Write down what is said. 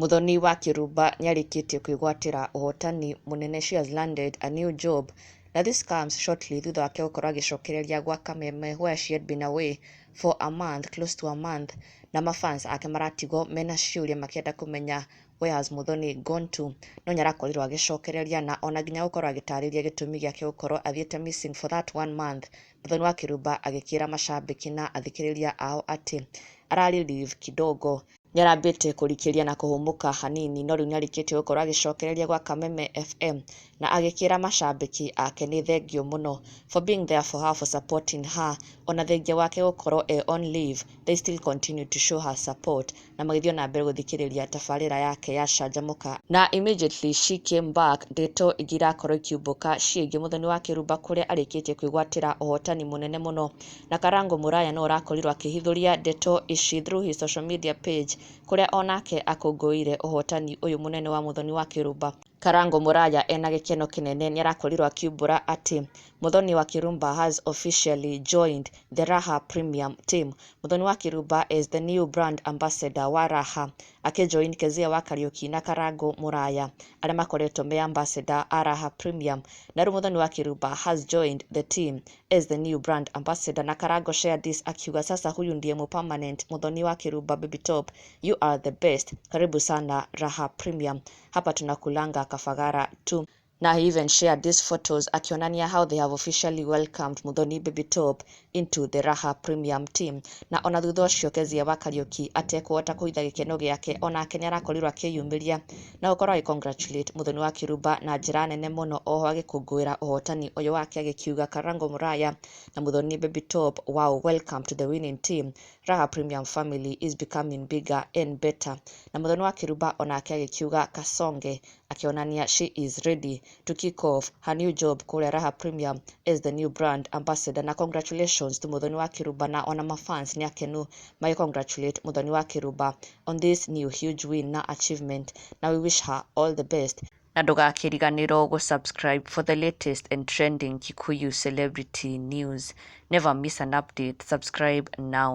Muthoni wa Kĩrumba nĩarĩkĩtie kwĩgwatĩra ũhotani mũnene. She has landed a new job, na this comes shortly thutha wake gũkorwo agĩcokereria gwa Kameme, where she had been away for a month, close to a month, na mafans ake maratigwo mena ciũria makĩenda kũmenya where has Muthoni gone to. No nĩarakorirwo agĩcokereria na ona nginya gũkorwo agĩtarĩria gĩtũmi gĩake gũkorwo athiĩte missing for that one month. Muthoni wa Kĩrumba agĩkĩra macambĩki na athikĩrĩria ao atĩ ararĩ leave kidogo, nĩarambĩte kũrikĩria na kũhũmũka hanini, no rĩu nĩarĩkĩtie gũkorwo agĩcokereria gwa Kameme FM na agĩkĩra macambĩki ake nĩ thengiũ mũno for being there for her, for supporting her. Ona thengia wake gũkorwo e on leave, they still continue to show her support na magĩthiĩ na mbere gũthikĩrĩria tabarĩra yake ya Canjamũka. Na immediately she came back, ndeto ingĩ irakorwo ikiumbũka ciĩgiĩ Muthoni wa Kĩrumba, kũrĩa arĩkĩtie kwĩgwatĩra ũhotani mũnene mũno. Na Karango Mũraya no ũrakorirwo akĩhithũria ndeto ici through his social media page, kũrĩa onake akũngũĩire ũhotani ũyũ mũnene wa Muthoni wa Kĩrumba. Karango Mũraya ena gĩkeno kĩnene nĩarakorirwo akiumbũra atĩ Muthoni wa Kĩrumba has officially joined the Raha Premium team. Muthoni wa Kĩrumba is the new brand ambassador wa Raha, akĩjoin Kezia wa Kariuki na Karango Mũraya, arĩa makoretwo me ambassador a Raha Premium. Na rĩu Muthoni wa Kĩrumba has joined the team as the new brand ambassador. Na Karango shared this akiuga, "Sasa huyu ndiye mu permanent Muthoni wa Kĩrumba. Baby Top, you are the best. Karibu sana Raha Premium, hapa tunakulanga kafagara tu." Na he even shared these photos akionania how they have officially welcomed Muthoni Baby Top into the Raha Premium team. Na ona thutha ũcio, Kezia wa Kariuki atekũhota kũhitha gĩkeno gĩake, onake nĩarakorirwo akĩyumĩria na gũkorwo agĩ congratulate Muthoni wa Kĩrumba na njĩra nene mũno, oho agĩkũngũĩra ũhotani ũyũ wake, agĩkiuga, "Karango Mũraya na Muthoni Baby Top, wow, welcome to the winning team. Raha Premium family is becoming bigger and better." Na Muthoni wa Kĩrumba onake agĩkiuga kasonge, akĩonania she is ready to kick off her new job kũrĩa Raha Premium as the new brand ambassador. Na congratulations to Muthoni wa Kĩrumba, na ona mafans nĩ akenu magĩ congratulate Muthoni wa Kĩrumba on this new huge win na achievement, na we wish her all the best. Na ndũgakĩriganĩrwo gũ-subscribe for the latest and trending Kikuyu celebrity news. Never miss an update. Subscribe now.